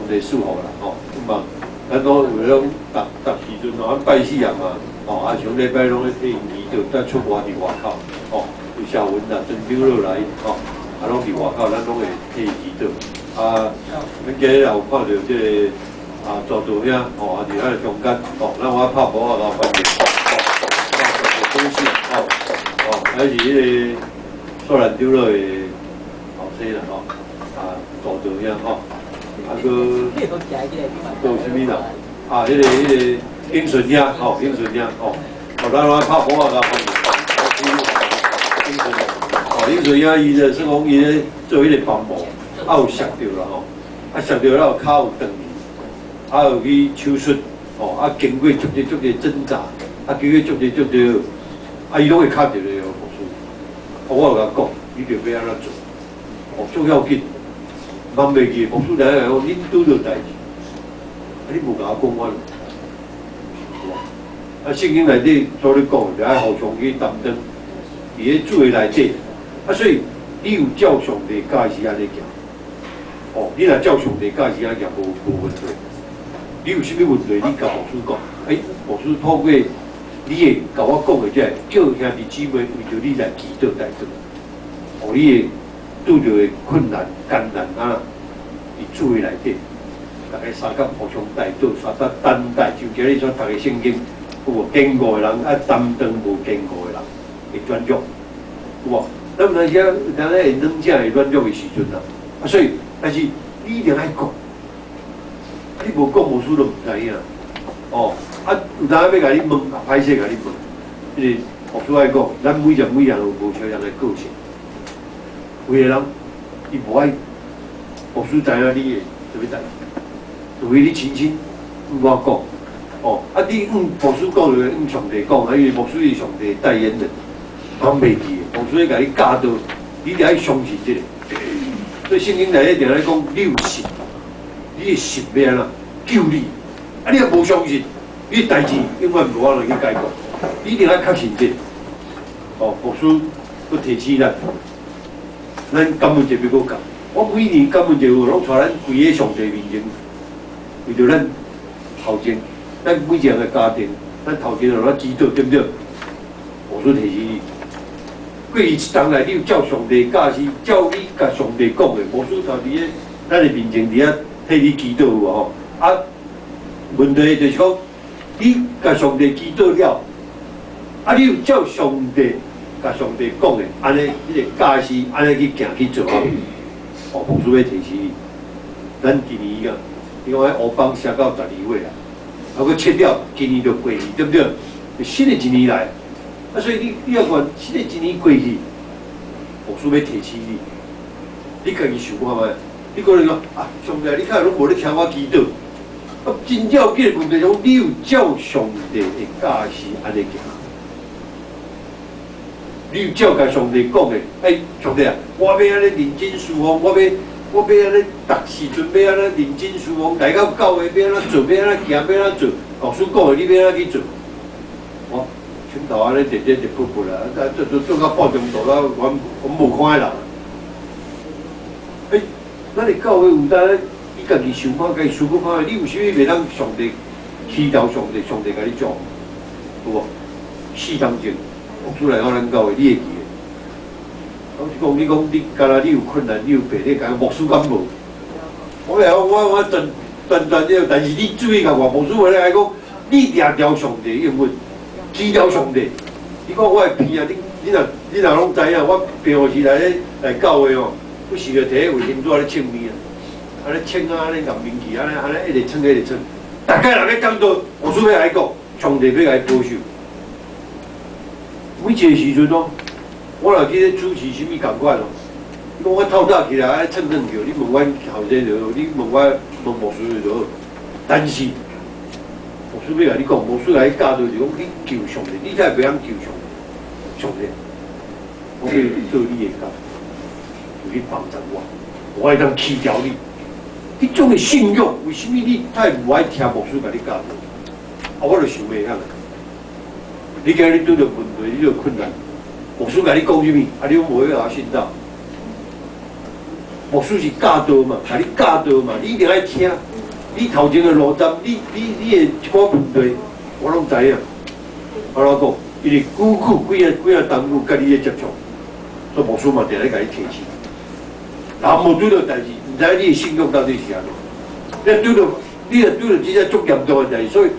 帝賜福啦，吼，咁啊，咱攏有迄種逐逐時陣吼，咱拜四啊嘛，吼，啊上禮拜攏咧替𪜶祈禱，才出外佇外口，吼，有小文啦、曾長老來，吼，啊攏佇外口，咱攏會替伊祈禱。啊，咱今日也有看著這個啊，趙道兄，吼，啊佇咱的中間，吼，咱我拍鼓仔共歡迎，吼，啊，恭喜，吼，吼，還是彼個素蘭長老的後生啦，吼，啊，趙道兄，吼，啊，閣閣有啥物啦？啊，彼個英順兄，吼，英順兄，吼，哦，咱來拍鼓仔共歡迎，英順，哦，英順兄伊就算講伊咧做彼個幫忙，啊有摔著啦吼，啊摔著了後跤有斷去，啊有去手術，吼，啊經過足濟足濟掙扎，啊經過足濟足濟，啊伊攏會敲一個牧師，我有共講，你著欲按怎做，哦，足要緊，茫袂記，牧師來來講，恁拄著代誌，啊你無共我講我，啊聖經內底所咧講，就愛互相去擔當，佇咧主的內底，啊所以你有照上帝教示按呢行，哦，你若照上帝教示按呢行，無問題。你有啥物問題，你共牧師講，欸，牧師透過你會共我講的這個，叫兄弟姊妹為著你來祈禱代禱，哦，你會拄著的困難艱難啊，佇主的內底，逐家相共互相代禱，相共擔待，就今日所讀的聖經，有無堅固的人愛擔當無堅固的人的軟弱，有無？咱有當時啊，有當會軟者會軟弱的時陣啊，啊，所以，但是你一定愛講，你無講，牧師都毋知影。哦，啊，有當欲共你問，啊，歹勢共你問，因為牧師愛講，咱每人每人有無相仝的個性，有的人伊無愛牧師知影你的啥物代誌，除非你親身向我講，哦，啊，你向牧師講就向上帝講，啊，因為牧師是上帝代言人，講袂記的，牧師咧共你教導，你得愛相信這個。所以聖經內底定咧講，你有信，你的信欲按怎救你？啊，你若無相信，你的代誌永遠無法度去解決。你一定愛確信這個。哦，牧師閣提醒咱，咱感恩節欲閣講。我每年感恩節有攏帶咱規个上帝面前，為著咱頭前，咱每一個人的家庭，咱頭前就來祈禱，對毋對？牧師提醒你，過去一冬來，你有照上帝教示，照你共上帝講的，牧師頭佇咧咱的面前佇遐替你祈禱有無吼？啊，問題就是講，你共上帝祈禱了，啊，你有照上帝共上帝講的，按呢，彼個教示，按呢去行去做啊？哦，牧師欲提醒你，咱今年啊，你講彼烏邦寫到12月啊，啊，閣切了，今年就過去，對毋對？新的一年來，啊，所以你要看新的一年過去，牧師欲提醒你，你家己想看覓？你可能講啊，上帝，你敢攏無咧聽我祈禱？啊，真要緊的問題講，你有照上帝的教示按呢行？你有照共上帝講的？欸，上帝啊，我欲按呢認真事奉，我欲按呢，逐時陣欲按呢認真事奉，來到教會欲按怎做，欲按怎行，欲按怎做？牧師講的，你欲按怎去做？我枕頭按呢直直直噗噗啦，啊，做做做到半鐘頭了，我無看彼人。欸，咱的教會有當，你家己想看，家己思考看，你有啥物袂當上帝祈求上帝，上帝共你做，有無？四當前，牧師來到咱教會，你會記得？我是講，你講你敢若你有困難，你有病，你講牧師敢無？我來講，我全全全了，但是你注意共看，牧師話咧來講，你掠牢上帝應允，祈求上帝。你看我的片啊，你若攏知影，我平常時來咧來教會哦，不時就提衛生紙咧清面啊，按呢清啊，按呢含面去，按呢按呢一直清一直清。逐家人咧講道，牧師欲共伊講，上帝欲共伊保守。每一個時陣哦，我若去咧主持啥物仝款哦，你講我透早起來按呢唱唱叫，你問阮後生就好，你問我問牧師就好。但是牧師欲共你講，牧師共你教導就是講，你求上帝，你才會袂曉求上帝。上帝，我欲做你的工，求你幫助我，我會當祈求你。彼種的信仰，為啥物你太無愛聽牧師共你教導？啊，我就想袂曉。你今日拄著問題，你著困難，牧師共你講啥物？啊，你攏無欲共我信道。牧師是教導嘛，共你教導嘛，你一定愛聽。你頭前的路站，你的一寡問題，我攏知影。我怎講？因為久久幾仔幾仔冬有佮你咧接觸，所以牧師嘛定咧共你提醒。人無拄著代誌，毋知你的信仰到底是按怎。你拄著，你若拄著這隻足嚴重的代誌，所以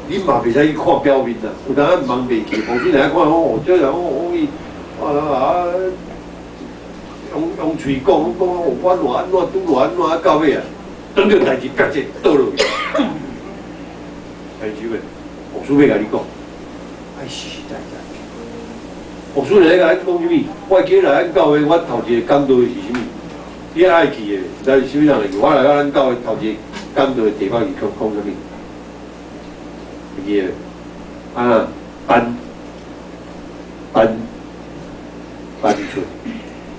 你嘛袂使去看表面啦。有當仔茫袂記，牧師來看講哦，這人講伊啊用喙講講我偌按怎拄偌按怎啊到尾啊，當著代誌啪一倒落去。代誌咩？牧師欲共你講，愛實實在在。牧師來共咱講啥物？我記來咱教會，我頭一个講道的是啥物？你愛記的，毋知是啥物人會記。我來到咱教會頭一个講道的地方是講講啥物？會記得？啊，單單單純，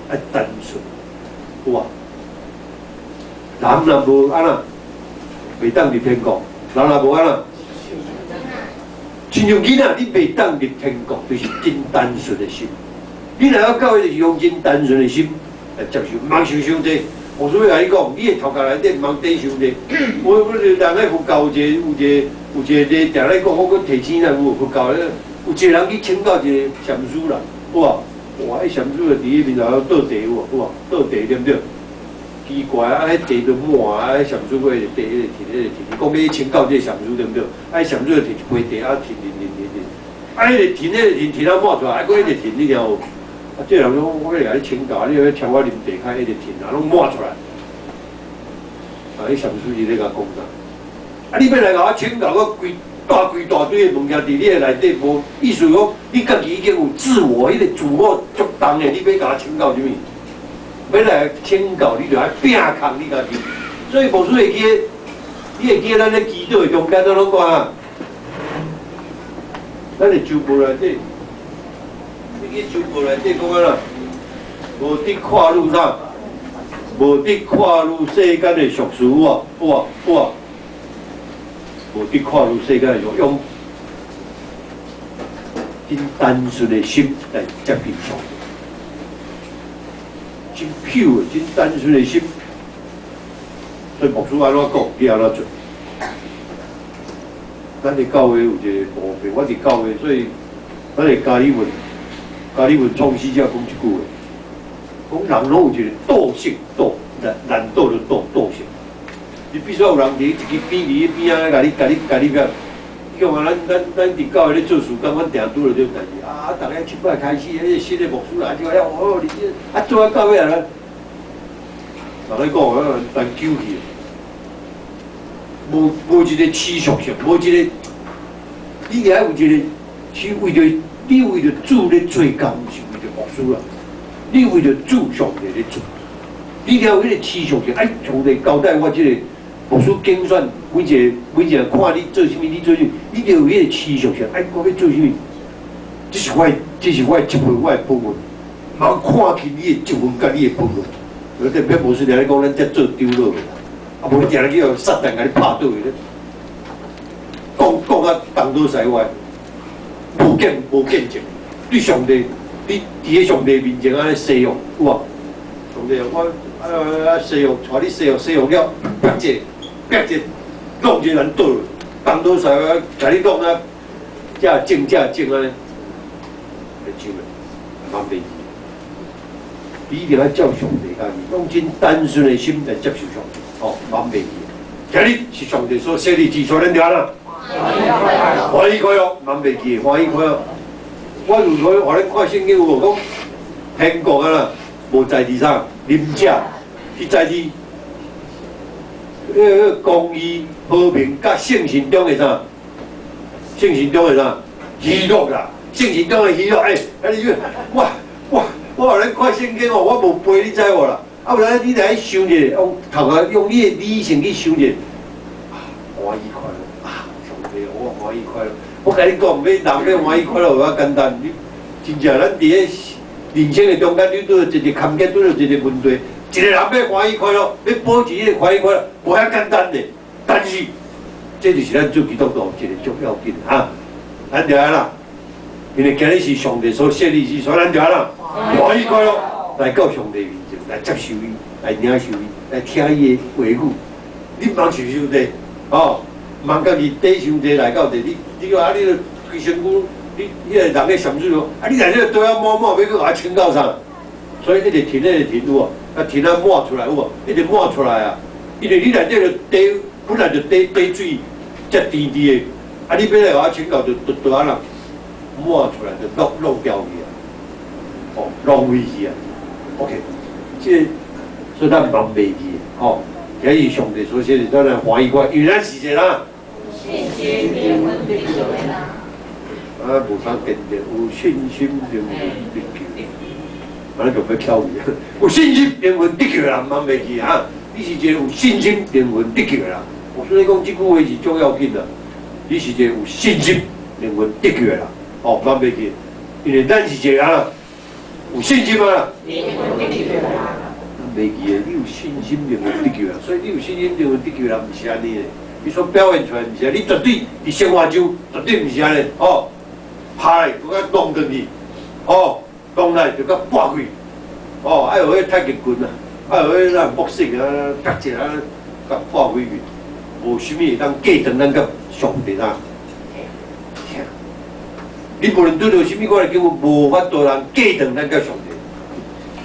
愛單純，有無？人若無按怎，袂當入天國；人若無按怎，親像囡仔，你袂當入天國，就是真單純的心。你來到教會就是用真單純的心來接受，毋通想傷濟。我所以共你講，你的頭殼內底毋通底傷濟。我人咧佛教有一個咧定咧講，我閣提醒咱有佛教咧，有一個人去請教一個禪師啦，有無？哇！彼禪師就佇彼面頭倒茶有無？有無？倒茶對毋對？奇怪啊！彼茶都滿啊！彼禪師閣一直提，一直提，一直提，講欲去請教這個禪師對毋對？啊！彼禪師就提一杯茶啊，提提提提提，啊！一直提，一直提，提到滿出來，啊！閣一直提，你聽無？啊！這個人講，我欲來共你請教，你欲聽我啉茶，較一直提啊，攏滿出來。啊！彼禪師是咧共講啥？啊！你欲來共我請教，我規大規大堆的物件佇你的內底無意思講，你家己已經有自我，彼個自我足重的，你欲共我請教啥物？欲來請教，你就愛摒空你家己。所以牧師會記得，你會記得咱咧祈禱的中間，咱攏講啊，咱的周報內底，你去周報內底講按怎？無得跨入啥？無得跨入世間的俗事，有無？有無？有無？無得跨入世間的俗，用真單純的心來接近上帝，真 pure 的、真單純的心。所以牧師按怎講，你按怎做？咱的教會有一個毛病，我佇教會，所以咱的加爾文，加爾文創始者講一句話，講人攏有一個惰性，惰懶懶惰的惰，惰性。你必須要有人佇一支邊佇彼邊仔，共你、共你、共你遐。你看咱佇教會咧做事工，阮定拄著這種代誌。啊，逐家七擺開始，彼個新的牧師來就遐，哦，你這啊做啊到尾啊，人咧講，難糾去。無一個持續性，無一個，你愛有一個是為著你為著主咧做工，毋是為著牧師啦。你為著主上帝咧做，你著有彼個持續性。哎，上帝交代我這個牧師揀選每一個每一個看你做啥物，你做啥物，你著有彼個持續性。哎，我欲做啥物？這是我的職分，我的本分。茫看輕你的職分佮你的本分。我這邊牧師定咧講，咱這做長老的，啊無你定咧去予撒旦共你拍倒去咧，講講啊東倒西歪，無見證，對上帝，你佇咧上帝面前按呢西服，有無？上帝我啊啊西服，帶你西服西服了，啪一啪一弄一個人倒落，東倒西歪，共你弄啊，這正這正按呢，會想袂？茫袂記。你一定愛照上帝家己，用真單純的心來接受上帝，哦，茫袂記。今日是上帝所設立之所，咱著按怎？歡喜快樂，茫袂記，歡喜快樂。我有說，予恁看聖經有無講天國啊啦，無在佇啥？啉食，是在佇彼個公義、和平佮聖神中的啥？聖神中的啥？喜樂啦！聖神中的喜樂，欸，啊你我予恁看聖經哦，我無背，你知無啦？啊，有當你來想者，用頭殼用你的理性去想者，啊，歡喜快樂啊！上帝，我歡喜快樂。我共你講，欲人欲歡喜快樂無遐簡單。你真正咱佇咧人生的中間，你拄著一個坎坷，拄著一個問題，一個人欲歡喜快樂，欲保持彼個歡喜快樂，無遐簡單的。但是，這就是咱做基督徒一個足要緊哈。咱就按怎？因為今日是上帝所設立之所以咱就按怎？歡喜快樂來到上帝面前，來接受伊，來領受伊，來聽伊的話語，你毋通想傷濟，吼，毋通家己底傷濟來到這，你講啊，你規身軀，你彼个人咧禪水講，啊，你來這個桌仔抹抹，欲閣共我清到啥？所以一直停，一直停有無？啊，停啊抹出來有無？一直抹出來啊！因為你內底就底本來就底底水才甜甜的，啊，你欲來共我清到就就就按怎抹出來就弄弄掉去啊！哦，浪費去啊！OK，這個所以咱毋通袂記，吼，今日上帝所寫的，咱來歡喜快，因為咱是一個啥？信心靈魂得救的人。啊，無啥見得，有信心靈魂得救。按呢就欲翹去，有信心靈魂得救的人，毋通袂記哈。你是一個有信心靈魂得救的人。我所以講這句話是足要緊啦。你是一個有信心靈魂得救的人，哦，毋通袂記，因為咱是一個啊，有信心啊。靈魂得救的人。袂記的，你有信心靈魂得救啊，所以你有信心靈魂得救人，毋是按呢的。你所表現出來毋是按呢，你絕對佇生活中絕對毋是按呢，哦，拍來閣較弄轉去，哦，弄來就閣跋開，哦，愛學彼太極拳啊，愛學彼咱boxing啊，夾一下共破開去，無啥物會當隔斷咱佮上帝啊。聽，你無論拄著啥物款的境遇，無法度人隔斷咱佮上帝。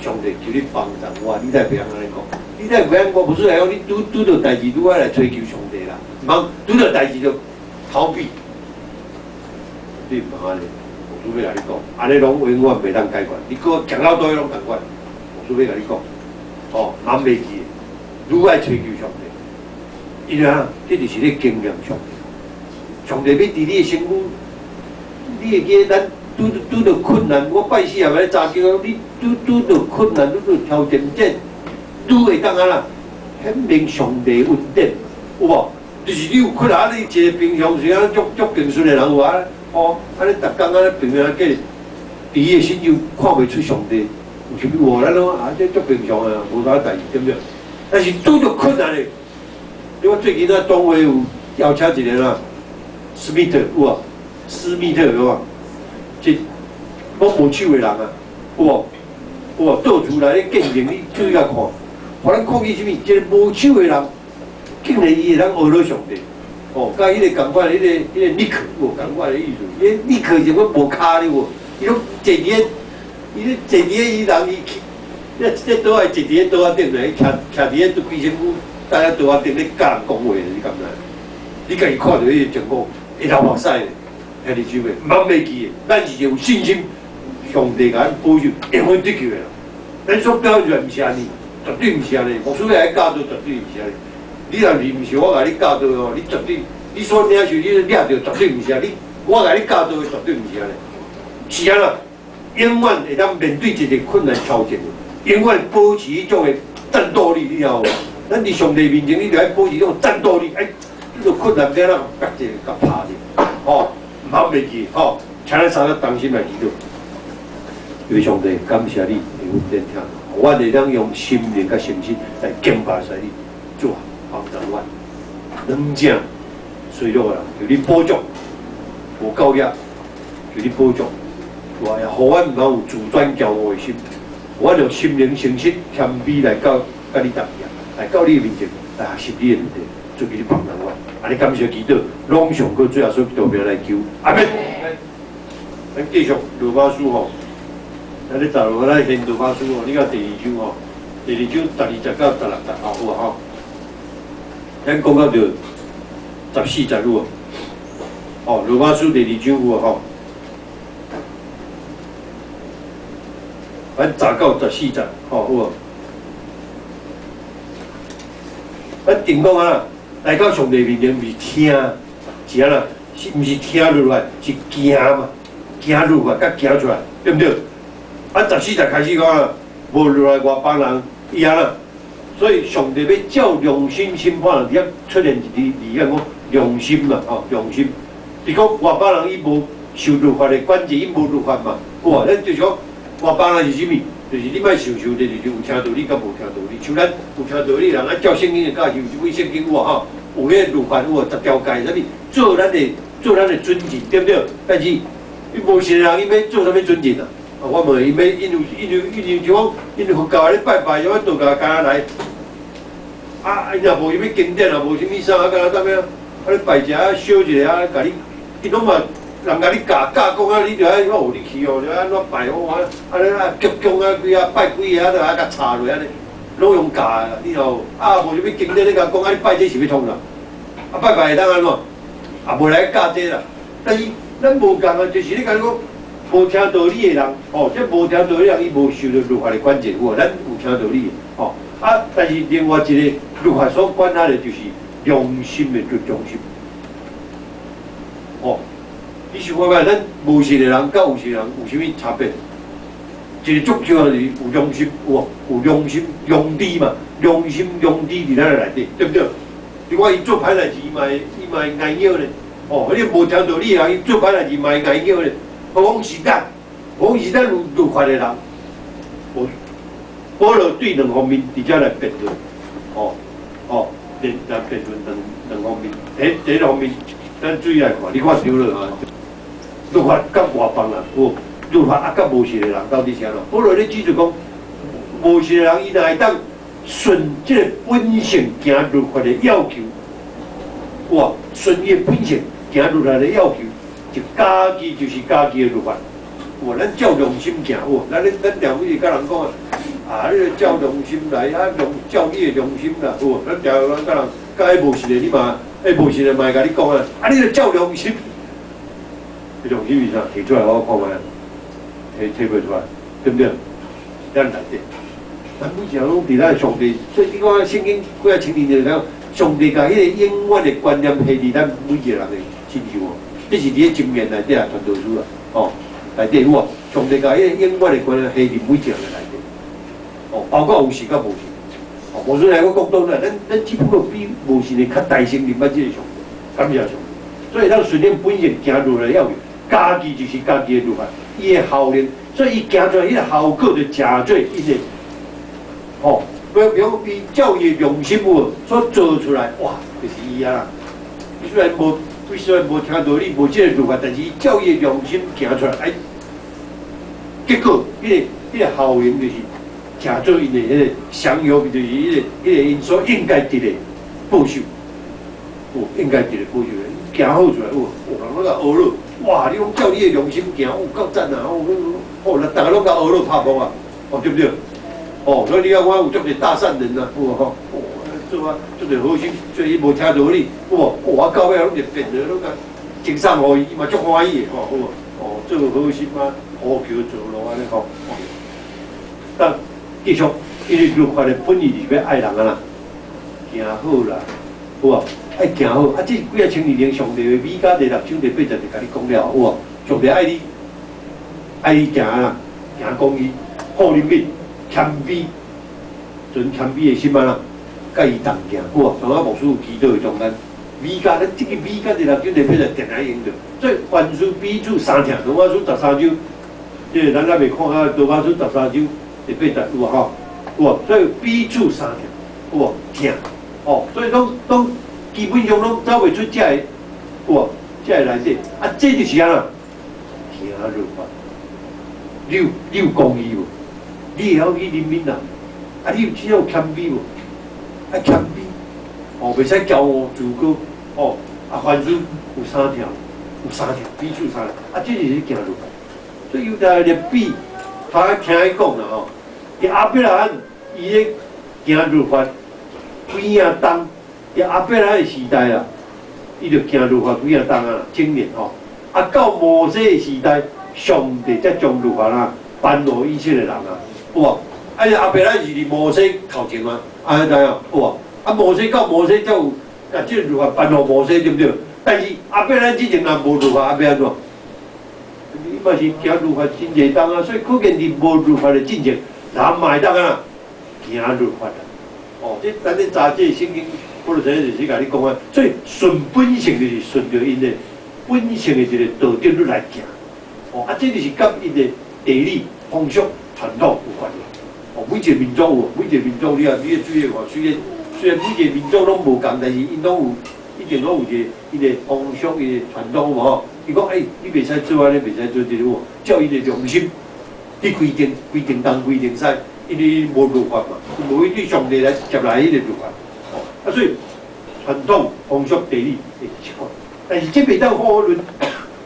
上帝求你幫助我，你才袂曉按呢講，你才袂曉我不是來講，你拄拄著代誌，愈愛來追求上帝啦，毋通拄著代誌就逃避。你毋通按呢，牧師欲共你講，按呢攏永遠袂當解決。你閣行到佗位攏仝款，牧師欲共你講，哦，毋通袂記，愈愛追求上帝，因為啊，這就是咧經驗上帝。上帝欲佇你的身軀，你會記得咱拄拄著困難，我拜四也咧查經，你拄拄著困難，拄著挑戰，這愈會當按怎顯明上帝恩典，有無？就是你有困難，你一個平常時啊，足足平順的人有啊，哦，按呢逐工按呢平平安安，佇伊的身上看袂出上帝有啥物話，咱攏啊這足平常啊，無啥代誌，對毋對？但是拄著困難的，你我最近啊，總會有邀請一個啦，史密特有無？斯密特有無？這攏無手的人啊，有無？有無？倒出來咧見證，你注意共看，予咱看見啥物？一個無手的人，竟然伊會當學到上帝，哦，佮彼個仝款，彼個尼克有仝款的意思。彼尼克是講無跤的無？伊攏坐佇咧，伊咧坐佇咧，伊人伊去，這這桌仔坐佇咧桌仔頂咧，徛徛佇咧規身軀，佇咧桌仔頂咧佮人講話，你敢知？你家己看著彼個情況，會流目屎的，兄弟姊妹，毋通袂記的，咱是有信心，上帝共咱保守，永遠得救的啦。咱所表現出來毋是按呢，絕對毋是按呢。牧師欲來教導，絕對毋是按呢。你若是毋是我共你教導哦，你絕對，你所領受、你領著絕對毋是按呢。我共你教導的絕對毋是按呢。是按怎，永遠會當面對一個困難挑戰，永遠保持彼種的戰鬥力，你知無？咱佇上帝面前，你著愛保持這種戰鬥力。哎，這個困難欲按怎夾一個，共拍者，吼，毋通袂記，吼，請咱三個同心來祈禱。因為上帝感謝你的恩典疼，我會當用心靈佮誠實來敬拜你，主啊，幫助我，軟正衰弱的人，求你保障，無夠額，求你保障，主啊，也予阮毋通有自尊驕傲的心，予阮用心靈誠實謙卑來到佮你同行，來到你的面前來學習你的問題，主求你幫助我，按呢感謝祈禱，攏奉靠主耶穌基督名來求，阿門。咱繼續羅馬書吼，咱咧讀落，咱先羅馬書吼，你看第二章吼，第二章12節到16節吼，有啊吼。咱講到著14節有無？哦，羅馬書第二章有啊吼。咱10到14節吼有無？咱定講啊，來到上帝面前，毋是聽，是按怎？是毋是聽落來？是行嘛？行落來，佮行出來，對毋對？啊，14節開始講啊，無落來外邦人，伊按怎？所以上帝欲照良心審判人，佇遐出現一字字眼講良心嘛，吼，良心。是講外邦人伊無受律法的管制，伊無律法嘛。哇，咱就是講外邦人是啥物？就是你莫想想，就是有聽道理佮無聽道理。像咱有聽道理的人，咱照聖經的教授，這本聖經有啊吼，有彼個律法有啊，10條誡啥物，做咱的準則，對毋對？但是伊無信的人，伊欲做啥物準則啊？啊，我問伊欲，因為因為因為像講，因為佛教咧拜拜，像道教敢若來，啊，伊若無啥物經典啊，無啥物啥啊，敢若啥物啊？啊，你拜一下燒一下啊，共你，伊攏嘛人共你教教講啊，你著愛哦，你去哦，就按怎拜好啊？啊，你啊鞠躬啊，幾啊拜幾个啊，就愛共插落按呢，攏用教的啦。你吼啊，無啥物經典，你共講啊，你拜這是欲創啥？啊，拜拜會當按怎？啊，無來教這啦。但是咱無仝啊，就是你共你講，無聽道理的人，吼，這無聽道理的人，伊無受著律法的管制，有無？咱有聽道理的，吼。啊，但是另外一個律法所管轄的，就是良心的最中心。哦，你想看覓？咱無信的人佮有信的人有啥物差別？一個足重要是有良心，有無？有良心、良知嘛，良心、良知佇咱的內底，對不對？你看伊做歹代誌，伊嘛會𠝹腰咧。哦，你無聽道理的人，伊做歹代誌嘛會𠝹腰咧。何況是咱，何況是咱有律法的人。無保羅對兩方面佇遮來辯論，哦哦，來來辯論兩方面。第一方面，咱注意來看，你看著了啊？律法佮外邦人，有律法啊，佮無信的人到底是按怎？保羅咧指出講，無信的人伊若會當順這个本性行律法的要求，哇，順伊的本性行律法的要求，就家己就是家己的律法。哇，咱照良心行，哇，咱常常共人講啊，啊，你照良心來，啊，良照你的良心啦，有無？咱常咱共人，共彼無信的，你嘛，彼無信的嘛會共你講啊，啊，你著照良心，良心是啥？提出來我看覓，提袂出來，對不對？咱內底，咱每一個攏佇咱上帝，所以你看聖經幾仔千年就講，上帝共彼个永遠的觀念下佇咱每一個人的身上哦，這是佇咧箴言內底啊，傳道書啊，哦，內底有無？上帝共彼个永遠的觀念下佇每一個人的內底，哦，包括有信佮無信，哦，無信來閣講倒來，咱只不過比無信的較大聲認捌這個上帝，感謝上帝。所以咱順應本性行路來要求，家己就是家己的律法，伊的效力，所以伊行出來彼个效果就誠做𪜶的，吼，比如伊照伊的良心有所做出來，哇，就是伊啊啦。伊雖然無，伊雖然無聽道理，無這个律法，但是伊照伊的良心行出來，哎，結果彼个效應就是誠做𪜶的彼个享有，就是彼個𪜶所應該得的報酬，有應該得的報酬，行好出來，有，人攏共呵咾，哇！你講照你的良心行，有夠讚啊！哦，哦，那逐家攏共呵咾拍噗啊，哦，對不對？哦，所以你看我有足濟大善人啊，有無吼？哦，做啊，足濟好心，所以伊無聽道理，有無？哦，我到尾攏是變做攏共贈送予伊，伊嘛足歡喜的，吼，有無？哦，做好心啊，烏橋做路按呢吼。但繼續，因為律法的本意是欲愛人啊啦，行好啦，有無？愛行好，啊！這幾仔千年前上帝的彌迦第六章第八節就共你講了，有無？上帝愛你，愛你行啊，行公義，好憐憫，謙卑，存謙卑的心啊啦，佮伊同行，有無？像我牧師有祈禱的中間，彌迦，咱這个彌迦第六章第八節定定用著，所以凡事彼此相疼，羅馬書13章，這个咱猶未看啊，羅馬書十三章第八節有無吼？有無？所以彼此相疼，有無？疼，哦，所以攏基本上攏走袂出這个，有無？這个內底，啊，這就是按怎？行律法，你有公義無？你會曉去憐憫人？啊，你有真有謙卑無？愛謙卑，哦，袂使驕傲自高，哦，啊，凡事有相疼，有相疼，彼此相疼，啊，這就是行律法。所以猶太的比，他聽伊講啦吼，佇亞伯拉罕伊咧行律法幾仔冬，佇亞伯拉罕的時代啦，伊就行律法幾仔冬啊，整年吼。啊，到摩西的時代，上帝才將律法啊頒予以色列人啊，有無？啊，亞伯拉罕是佇摩西頭前啊，按呢知影？有無？啊，摩西到摩西才有共這個律法頒予摩西，對不對？但是亞伯拉罕之前若無律法，啊欲按怎？伊嘛是行律法真濟冬啊，所以可見佇無律法的進前，人嘛會當按怎行律法啊。哦，這咱咧查這個聖經，我就就是共你講啊，所以順本性就是順著𪜶的本性的一個道德律來行。哦，啊，這就是佮𪜶的地理、風俗、傳統有關係。哦，每一個民族有，每一個民族你啊，你注意看，雖然每一個民族攏無仝，但是𪜶攏有，一定攏有一個𪜶的風俗、𪜶的傳統有無吼？伊講，欸，你袂使做按呢，袂使做這个，有無？照𪜶的良心去規定，規定東規定西，因為無律法嘛，無去對上帝來接來彼个律法。哦，啊，所以傳統風俗地理會這款，但是這袂當否認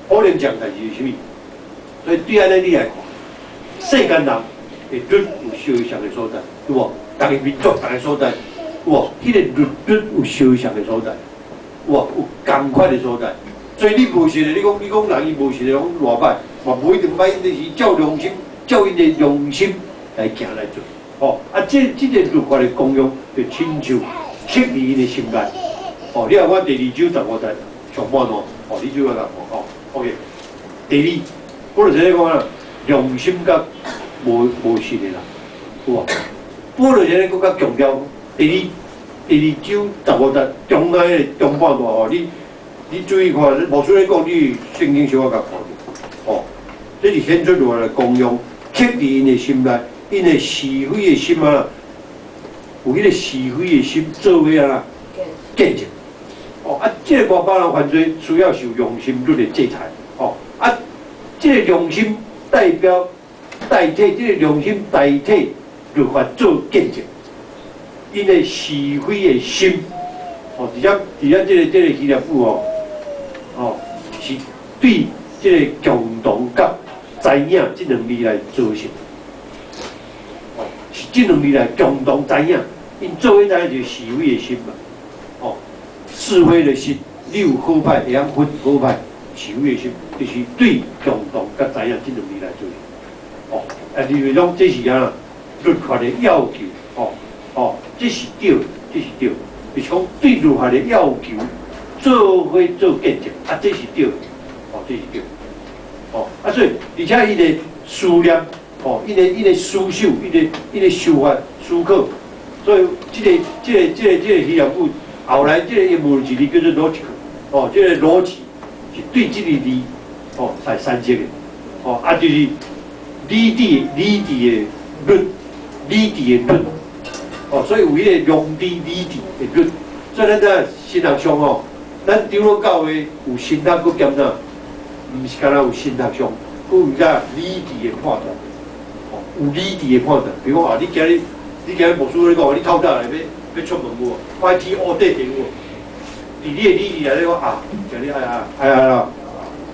否認一項代誌是啥物？所以對按呢你來看，世間人的律有相像的所在，對無？逐个民族、逐个所在，有無？彼个律律有相像的所在，有無？有仝款的所在。所以你無信的，你講人伊無信的，講偌歹，嘛無一定歹，就是照良心，照𪜶的良心來行來做。哦，啊，這個律法的功用，就親像刻佇𪜶的心內。哦，你看我第二章十五節上半段，哦，你就要共看，哦，OK。第二，保羅這咧講啊，良心佮無信的人，有無？保羅這咧閣較強調，第二章十五節中間的中半段吼，你注意看，牧師咧講，你聖經小可共看著，哦，這是顯出來的功用，刻佇𪜶的心內，𪜶的是非的心啊，有彼個是非的心做伙啊，見證。哦，啊，這個外邦人犯罪需要受良心律的制裁，哦，啊，這個良心代表代替，這個良心代替律法做見證，𪜶的是非的心，哦，佇遮這個希臘語哦，哦，是對這個共同佮知影這兩字來造成，哦，是這兩字來共同知影，𪜶做伙知影就是是非的心嘛，哦，是非的心，你有好歹會曉分好歹，是非的心，就是對共同佮知影這兩字來做。哦，啊，認為講這是按怎律法的要求，哦哦，這是對，這是對，就是講對律法的要求做伙做見證，啊，這是對，哦，這是對，哦，啊，所以而且伊的思念，哦，伊的思想，伊的想法思考，所以這個希臘語後來這個英文一字叫做 logic，哦，這個邏輯是對這個字，哦，來產生的，哦，啊，就是理智的律，理智的律，哦，所以有彼個良知理智的律，所以咱在神學上哦，咱長老教會有神學閣兼啥？毋是干焦有神學上，閣有遮理智的判斷，哦，有理智的判斷。比如講啊，你今日牧師咧講，你透早來欲出門無？看天烏底底有無？佇你的理智內底講啊，今日愛啊愛啊啦，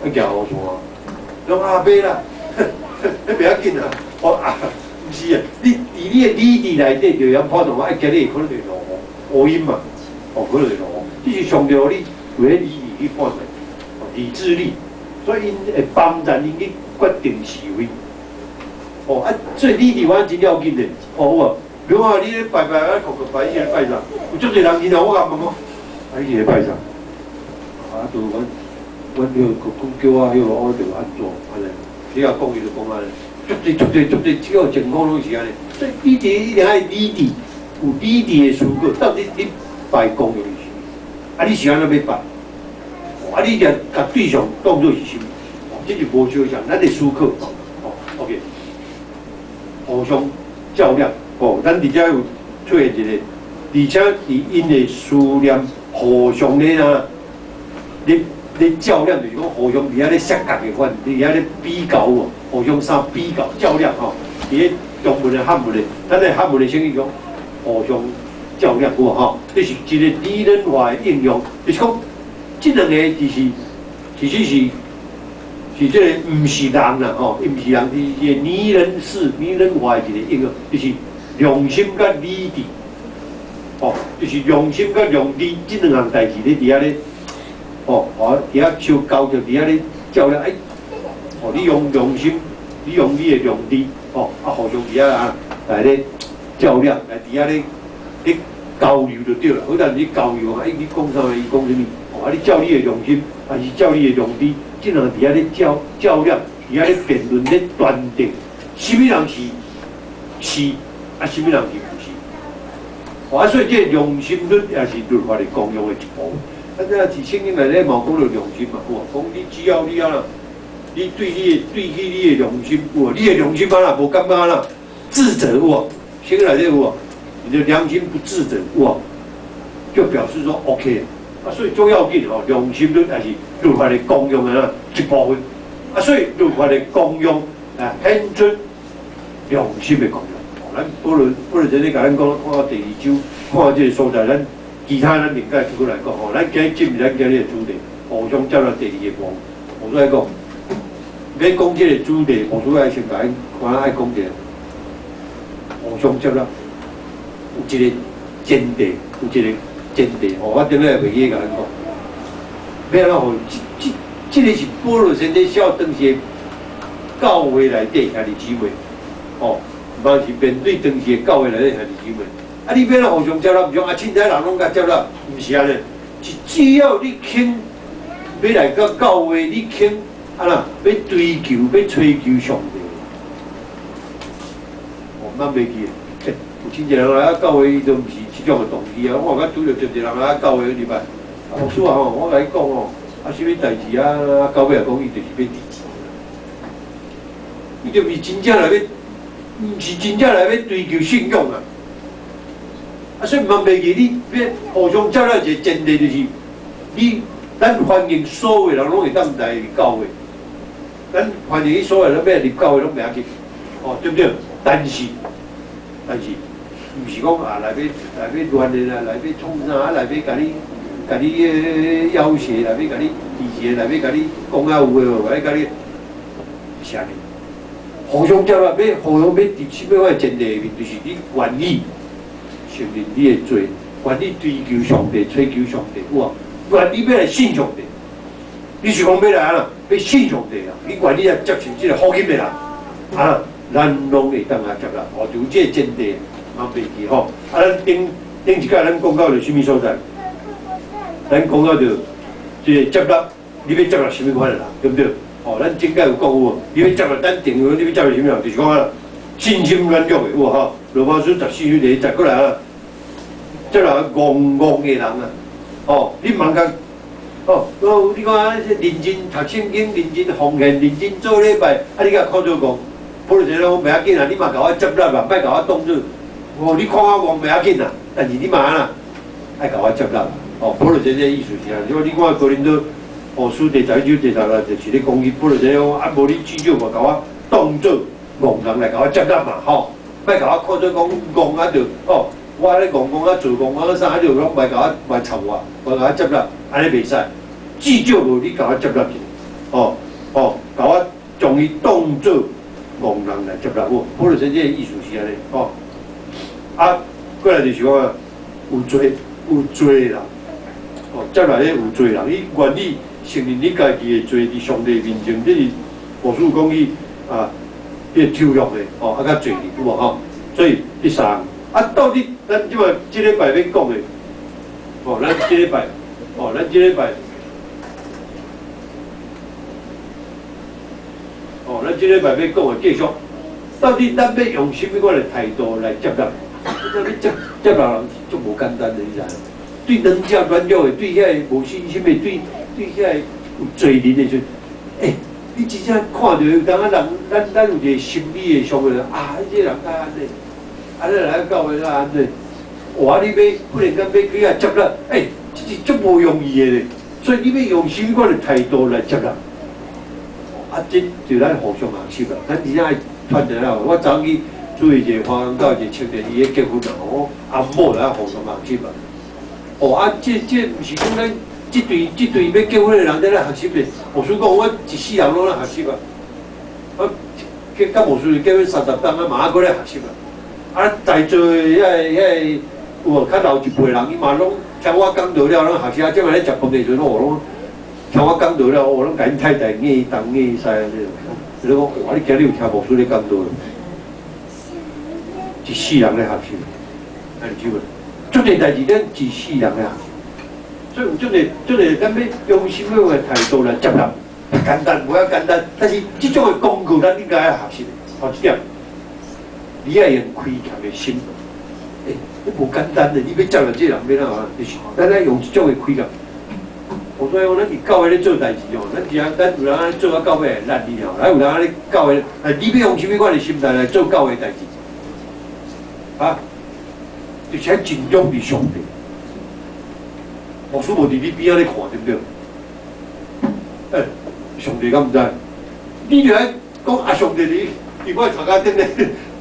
愛舉雨傘。講啊，袂啦，彼袂要緊啊。我啊，毋是啊，你佇你的理智內底就會曉判斷，啊，今日可能會落雨，烏陰嘛，哦，可能會落雨。這是上帝予你有彼理智去判斷，哦，理智力，所以𪜶會幫助𪜶去決定是非。哦，啊，所以理智我真要緊的，哦，有無？比如講你咧拜拜啊，叩叩拜，你是咧拜啥？有足濟人然後我共問講，啊，你是咧拜啥？啊，就阮彼個講叫我彼個，我就按怎按呢？你若講伊就講按呢，足濟足濟足濟，這個情況攏是按呢。所以理智一定愛理智，有理智的思考，到底你拜功用是啥物？啊，你是按怎欲拜？啊，你共對象當做是啥物？哦，這就無相像，咱的思考，哦，OK，互相較量，哦，咱佇遮有出現一個，而且佇𪜶的思念互相咧啊，咧較量，就是講互相佇遐咧摔角的款，佇遐咧比較哦，互相相比較較量吼。佇咧中文的漢文的，咱的漢文的聖經講互相較量有無吼？這是一個擬人化的應用，就是講這兩個就是其實是這個毋是人啦吼，伊毋是人，是一個擬人式、擬人化的一個應用，就是良心佮理智，哦，就是良心佮良知這兩項代誌咧佇遐咧，哦，哦，佇遐相交著，佇遐咧較量，哎，哦，你用良心，你用你的良知，哦，啊，互相佇遐啊來咧較量，來佇遐咧交流就對啦。好但你交流，哎，你講啥物，伊講啥物，哦，啊，你照你的良心，還是照你的良知，這兩個佇遐咧較量，佇遐咧辯論咧斷定，啥物人是，啊，啥物人是毋是？哦，啊，所以這個良心律也是律法的功用的一部分。啊，這佇聖經內底嘛有講著良心嘛，有無？講你只要你按怎，你對你的對起你的良心有無？你的良心按怎無感覺按怎自責有無？聖經內底有無？你的良心不自責有無？就表示說 OK 啊，所以最要緊吼，良心律也是律法的功用的一部分。啊，所以律法的功用啊，顯出良心的功用。咱保羅保羅這裡共咱講，看到第二章，看到這個所在，咱其他咱另外出過來講吼，咱今日進入咱今日的主題，互相接納第二個夢。我來講，欲講這個主題，牧師愛先共咱看愛講一下，互相接納有一個前提，有一個前提吼，我頂下袂記共咱講，欲按怎予這個是保羅先生寫當時教會內底兄弟姊妹，吼，嘛是面對當時的教會內底兄弟姊妹。啊，你欲按怎互相接納，毋是講啊，凊彩人攏共接納，毋是按呢，是只要你肯欲來到教會，你肯啊啦，欲追求，欲追求上帝。哦，咱袂記，欸，有真濟人來教會，伊都毋是這種的動機啊。我有拄著真濟人來教會禮拜，啊，牧師啊吼，我共你講吼，啊，啥物代誌啊？到尾來講，伊就是欲得錢。伊就毋是真正來欲，毋是真正來欲追求信仰啊。啊，所以毋通袂記，你欲互相接納一個前提就是，你咱歡迎所有人攏會當來教會，咱歡迎所有人欲來入教會攏袂要緊，哦，對毋對？但是，毋是講啊來欲來欲亂的啦，來欲創啥啊，來欲共你彼個要挾，來欲共你提攜，來欲共你講啊有的無，來共你是按呢。互相接納，欲互相欲佇啥物款前提下面，就是你願意承認你的罪，願意追求上帝，追求上帝，有無？願意欲來信上帝，你是講欲來按怎？欲信上帝啊！你願意來接受這個福音的人，啊，咱攏會當來接納，哦，就有這個前提，嘛袂記吼。啊，咱頂頂一擺咱講到著啥物所在？咱講到著這個接納，你欲接納啥物款的人，對毋對？哦，咱頂擺有講有無？你欲接納咱定義，你欲接納啥物人？就是講啊，信心軟弱的有無吼？羅馬書14章第一節過來啊，接納戇戇的人啊，哦，你毋通共哦，哦，你看啊，認真讀聖經，認真奉獻，認真做禮拜，啊，你共看做戇，保羅講袂要緊啊，你嘛共我接納啊，莫共我當做，哦，你看我戇袂要緊啊，但是你嘛按怎，愛共我接納，哦，保羅這個意思是按呢，你看哥林多後書第11章第10節，就是咧講伊保羅講，啊，無你至少嘛共我當做戇人來共我接納嘛，吼，莫共我看做講戇啊，就哦，我咧戇戇啊做戇啊啥，就攏莫共我莫插我，莫共我接納，按呢袂使。至少無你共我接納一下，哦哦，共我將伊當做戇人來接納我，保羅這個意思是按呢，吼。啊，過來就是講啊，有罪人，哦，接納彼有罪人，你願意承認你家己的罪佇上帝面前，這是牧師講伊啊，彼個抽象的，哦，啊較濟有無吼？所以第三，啊，到底咱這擺這禮拜欲講的，哦，咱這禮拜，哦，咱這禮拜。哦，咱這禮拜欲講的繼續，到底咱欲用啥物款的態度來接納？你接納人是足無簡單的，你知無？對軟弱軟弱的，對遐個無信心的，對遐個有罪人的時陣，欸，你真正看著有當仔人，咱有一個心理的上的啊，這個人敢按呢，啊，你來教會敢按呢？哇，你欲忽然間欲去遐接納，欸，這是足無容易的咧。所以你欲用啥物款的態度來接納？啊，這就咱互相學習啦。咱真正愛傳承啊！我昨去注意一個華岡教一個青年，伊咧結婚啦，我阿某來互相學習啊。哦，啊，這毋是講咱這對欲結婚的人佇咧學習的。牧師講，我一世人攏咧學習啊。我結佮牧師結婚30冬啊，嘛猶閣咧學習啊。啊，在座的遐個有無較老一輩人，伊嘛攏聽我講道了，攏學習啊。這擺咧食飯的時陣，我攏聽我講道了，我攏共𪜶太太硬東硬西按呢。伊講哇，你今日有聽牧師咧講道？一世人咧學習，按呢就無？足濟代誌，咱一世人咧學習，所以有足濟足濟，咱欲用啥物的態度來接納，簡單無遐簡單，但是這種的工具，咱應該愛學習。吼，這點你愛用開闊的心，欸，這無簡單的，你欲接納這個人欲按怎啊？就是咱愛用這種的開闊。我所以講，咱佇教會咧做代誌哦，咱是啊，咱有人按呢做啊，到尾會爛你哦，還有人按呢教會，你欲用啥物款的心態來做教會代誌？啊？就是愛盡忠佇上帝，牧師無佇你邊仔咧看，對毋對？欸，上帝敢毋知？你著愛講啊，上帝佇我頭殼頂咧，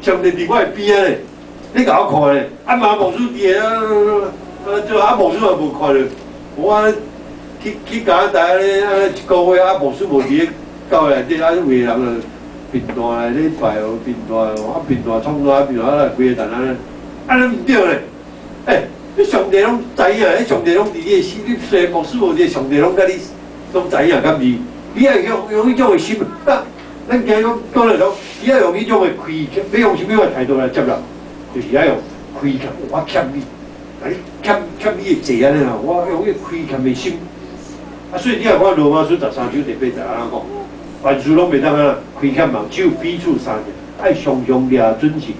上帝佇我的邊仔咧，你共我看咧，啊嘛牧師佇個啊，啊，做啊牧師嘛無看著，我去去加拿大咧，啊一個月啊牧師無佇咧教會內底，啊有的人就貧惰來咧拜哦，貧惰哦，啊貧惰創啥，貧惰啊規個等安尼，按呢毋對咧，欸，你上帝攏知影，你上帝攏佇你的心，你雖然牧師無佇，上帝攏佮你攏知影，敢毋是？你愛用用彼種的心，啊，咱今日講講來講，你愛用彼種的虧欠，欲用啥物款態度來接納？就是愛用虧欠，我欠你，啊你欠欠你的債按呢啦，我用彼個虧欠的心。啊，所以你若看羅馬書13章第8節按怎講？凡事攏袂當按怎虧欠人，只有彼此相疼，愛常常掠準是，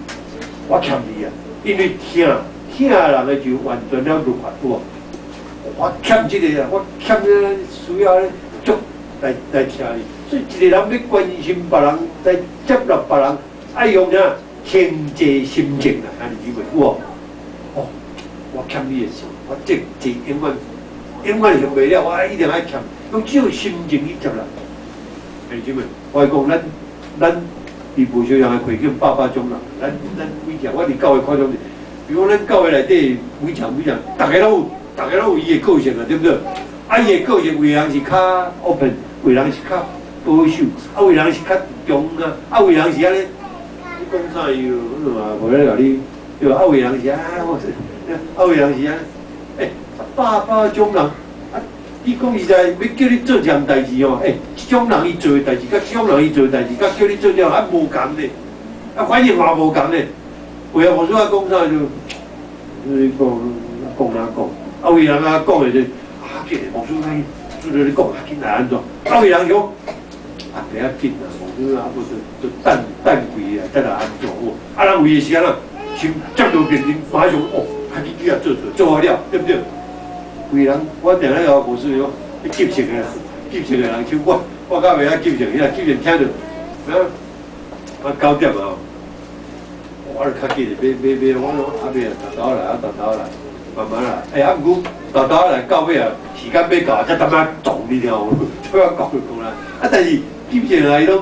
我欠你啊，因為疼疼人的就完全了律法，有無？我欠這個啊，我欠這個需要咧足來來疼你，所以一個人欲關心別人，來接納別人，愛用啥？獻祭心情啊，按呢以為有無？哦，我欠你的錢，我這這永遠永遠還袂了，我一定愛欠，用這種心情去接納。兄弟姊妹，我講咱咱佇無相仝的環境百百種人，咱咱每一我佇教會看種，比如講咱教會內底每場每場，逐家攏有，逐家攏有伊的個性啊，對不對？啊，伊的個性有的人是較 open，有的人是較保守，啊，有的人是較中啊，啊，有的人是按呢，你講啥伊就嘛無咧共你，對吧？啊，有的人是啊，我是，啊，有的人是按呢，欸，百百種人，啊，你講實在，欲叫你做一項代誌哦，欸，這種人伊做的代誌，佮這種人伊做的代誌，佮叫你做這啊無仝咧，啊，反應嘛無仝咧。有啊，無說啊講啥就，你講講哪講，啊，有的人啊講的就，啊，緊牧師來，做咧講啊，緊來按怎？啊，有的人講，啊，袂要緊啊，牧師啊，無就就等等幾啊，再來按怎有？啊，人有的是按怎？先接到命令，馬上哦，趕緊去啊做做，做好了，對不對？有的人，我定咧甲牧師講，你急性的，急性的人像我，我較袂曉急性，伊若急性聽著，啊，我9點啊。我就較緊，欲欲欲，我講啊欲啊，沓沓來啊，沓沓來，慢慢來。欸，啊，毋過沓沓來到尾啊，時間欲到，才淡仔撞你聽無？這樣講就講啦。啊，但是急性來伊攏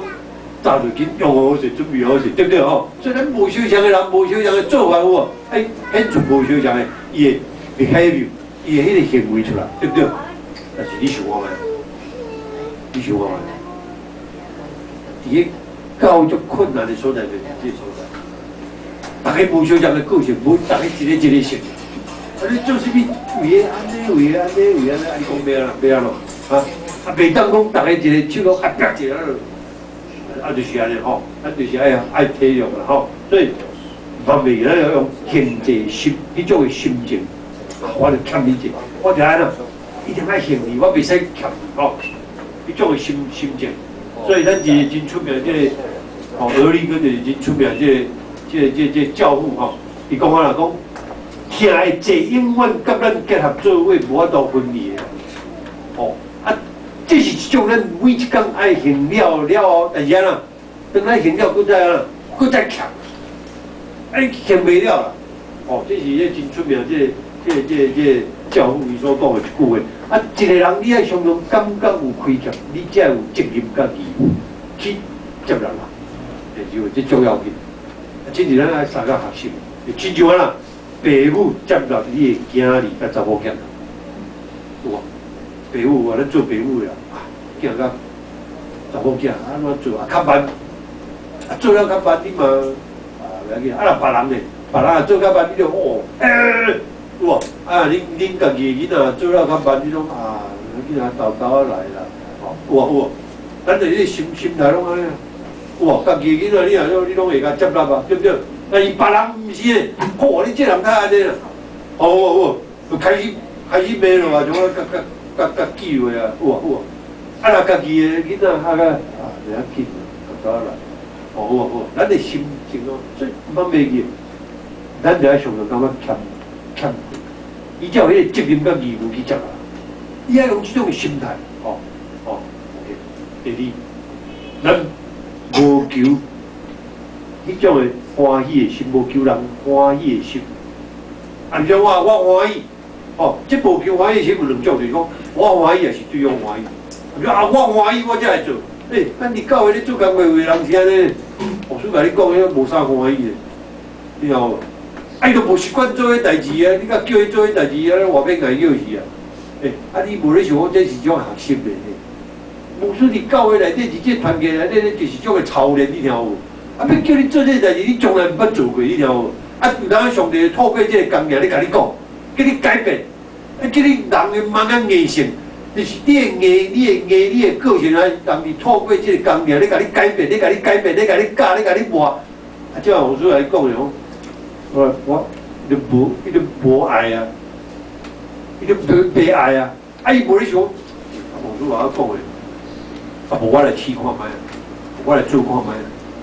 早就緊用好勢，準備好勢，對不對吼？所以咱無相仝的人，無相仝的做法有無？欸，顯出無相仝的伊的 behavior，伊的彼個行為出來，對不對？但是你想看覓？你想看覓？佇個教足困難的所在，就是這個所在。逐家無相仝的個性，無逐家一个一個性。啊，你做啥物？為個按呢，為個按呢，為按呢，啊，你講欲按怎？欲按怎？啊，啊，袂當講逐家一个手攏啊，啪一个，啊，就是按呢吼，咱就是愛愛體諒啦吼。所以，方面咱要用獻祭心，彼種的心情，啊，我就欠你這個，我就按怎，一定愛獻你，我袂使欠你吼。彼種的心心情，所以咱一個真出名，這個吼，俄利根就是真出名，這個。這個、這個、這個教父吼，伊講啊啦，講疼的債永遠佮咱結合做伙，無法度分離的。哦，啊，這是一種咱每一工愛還了了後，但是按怎，當咱還了，閣再按怎，閣再欠，啊，你還袂了啦。哦，這是個真出名，這個、這個、這個、這個教父伊所講的一句話。啊，一個人你愛常常感覺有虧欠，你才有責任佮義務去接納人，就是這重要緊。這是咱愛相共學習，親像按怎，爸母接納你的囝兒佮查某囝，有無？爸母啊，咱做爸母的啊，囝佮查某囝按怎做啊？較慢，啊做了較慢，你嘛啊袂要緊。啊若別人呢？別人若做較慢，你就哦，欸，有無？啊，恁恁家己的囡仔做了較慢，你攏啊，囡仔沓沓仔來啦，吼，有無有無？咱就是心心態攏按呢。有無？家己的囡仔，你若你攏會共接納啊，對不對？但是別人毋是的，吼，你這人較按呢啦，哦有無？就開始開始罵落啊，像啊共共共共記話啊，有無有無？啊若家己的囡仔較較啊袂要緊，沓沓來，哦有無有無？咱的心情哦，所以毋通袂記，咱就愛常常感覺欠欠，伊才有彼個責任佮義務去接納，伊愛用這種心態，哦哦，OK。第二，咱無求彼種的歡喜的心，無求人歡喜的心。啊，毋是我我歡喜，哦，這無求歡喜的心有兩種，就是講我歡喜，抑是對方歡喜。啊，我歡喜，我才會做。欸，咱佇教會咧做工課，有的人是按呢，牧師共你講，彼無啥歡喜的，你知無？啊，伊都無習慣做彼代誌啊！你閣叫伊做彼代誌，啊，偌欲𠝹叫死啊！欸，啊，你無咧想講這是一種學習的。牧師佇教會內底，佇這團契內底，就是種的操練，你聽有無？啊，欲叫你做這代誌，你從來毋捌做過，你聽有無？啊，有當上帝透過這個工程咧共你講，叫你改變，啊，叫你人的慢仔硬性，就是你的硬、你的硬、你的個性啊，人佇透過這個工程咧共你改變，咧共你改變，咧共你教，咧共你磨。啊，這牧師來講的講，我，伊都無，伊都無愛啊，伊都袂愛啊，啊，伊無咧想，牧師共我講的，啊，無我來試看覓，我來做看覓，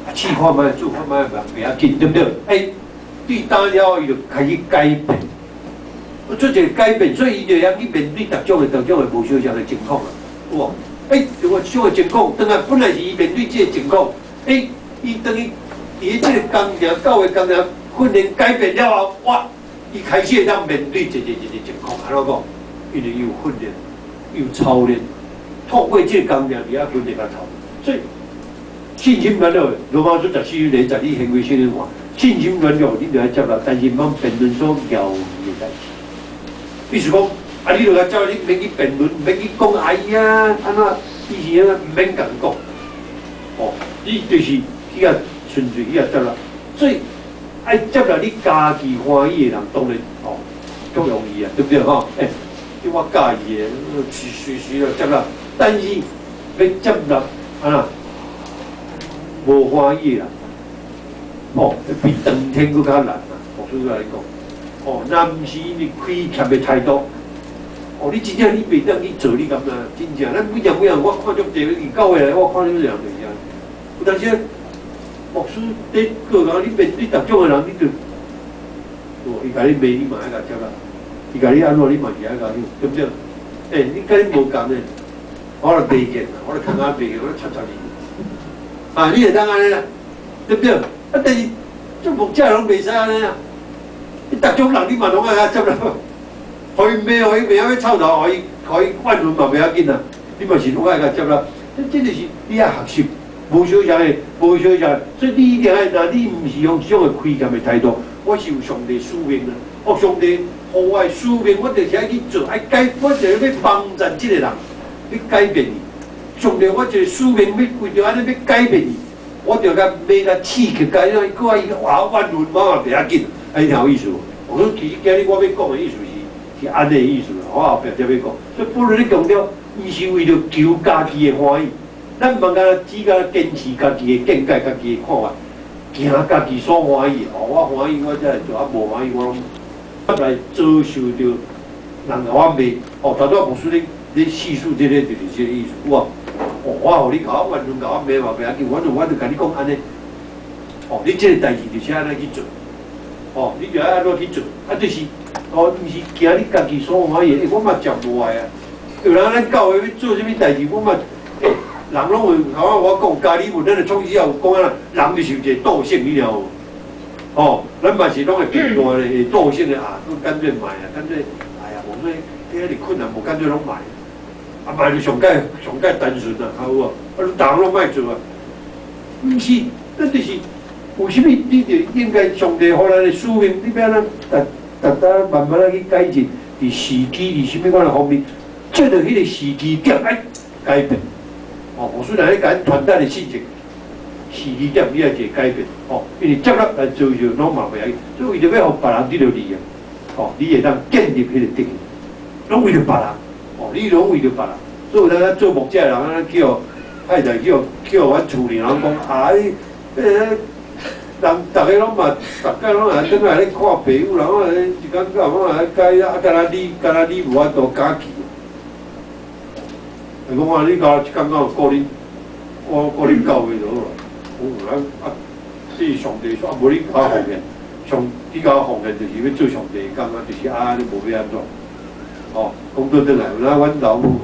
啊，試看覓，做看覓嘛袂要緊，對毋對？欸，對當了後，伊就開始改變，做一個改變，所以伊就會曉去面對逐種的、逐種的無相像的情況啊，有無？欸，這種的情況，當來本來是伊面對這個情況，欸，伊當伊佇這個工程、教會工程訓練改變了後，哇！伊開始會當面對一個一個情況，按怎講？因為伊有訓練，有操練，透過這個工程佇遐訓練佮操練，所以信心軟弱，羅馬書14章十你行為聖經話，信心軟弱，你就愛接納，但是毋通辯論所謠言的代誌。意思講，啊，你著愛接納，你毋免去辯論，毋免去講，哎呀，按怎？伊是按怎？毋免共講，哦，你就是去遐純粹去遐接納，所以愛接納你家己歡喜的人，當然哦，足容易啊，對毋對吼？欸，這我佮意的，隨隨時就接納。但是欲接納按怎無歡喜的人，哦，比登天閣較難啊！牧師來講，哦，若毋是因為虧欠的態度，哦，你真正你袂當去做，你感覺真正？咱每樣每樣，我看足濟，佇教會內，我看足濟人就是按呢。有當時牧師佇過人，你面對逐種的人，你就，哦，伊共你罵，你嘛愛共接納；伊共你按怎，你嘛是愛共伊，對毋對？欸，你佮你無仝的，我就袂見啦，我就空仔袂見，我插插你。啊，你會當按呢啦，對毋對？啊，但是做牧者攏袂使按呢啊！你逐種人你嘛攏愛共接納，予伊罵，予伊罵啊欲臭頭，予伊怨恨嘛袂要緊啊！你嘛是攏愛共接納，這就是你愛學習，無相像的，無相像的，所以你一定愛，若你毋是用這種的虧欠的態度，我是有上帝使命啊！哦，上帝予我的使命，我就是愛去做，愛改，我就是欲幫助這個人，欲改變伊。上帝，我一個使命，欲為著按呢欲改變伊，我就共罵共刺激，共伊，閣愛伊話怨恨，我嘛袂要緊，啊，你聽有意思無？我講其實今日我欲講的意思是按呢意思啦，我後壁才欲講。所以保羅咧強調，伊是為著求家己的歡喜。咱毋通干焦只干焦堅持家己的見解、家己的看法，行家己所歡喜的。哦，我歡喜我才會做，啊無歡喜我攏來遭受著人共我罵。哦，頭拄仔牧師咧咧敘述這個就是這個意思。有無？哦，我予你共我怨恨，共我罵嘛袂要緊，反正我就共你講按呢。哦，你這個代誌就是按呢去做。哦，你就愛按怎去做？啊，就是哦，毋是行你家己所歡喜的。欸，我嘛誠無愛啊。有人咱教會欲做啥物代誌，我嘛欸。人攏會頭仔我講，加爾文咱的創始有講啊，人就是有一個惰性，你聽無？哦，咱嘛是攏會變惰咧，會惰性的啊，閣乾脆莫啊，乾脆，哎呀，無說遐爾困難，無乾脆攏莫，啊莫就上蓋上蓋單純啊，較好啊，啊，你逐項攏莫做啊，毋是，咱就是有啥物，你就應該上帝予咱的使命，你欲按怎，逐逐逐慢慢仔去改進，佇時機佇啥物款的方面，藉著彼個時機點愛改變。哦，牧師來咧共阮傳達的信息，時機點你愛一個改變，哦，因為接納來遭受攏嘛袂要緊，所以為著欲予別人得著利啊，哦，你會當建立彼個德行，攏為著別人，哦，你攏為著別人，所以有當做牧者的人，啊叫太太叫叫阮厝裡人講啊，你，人逐个攏嘛，逐家攏來轉來咧看朋友，人啊一工到晚攏來改啊，敢若你無法度敢去。伊講啊，你共一工到晚顧恁，顧顧恁教會就好啊。我講啊，這是上帝說，啊，無你共我奉獻，上你共我奉獻就是欲做上帝的工啊，就是啊，你無欲按怎？哦，講倒轉來，有影阮老母，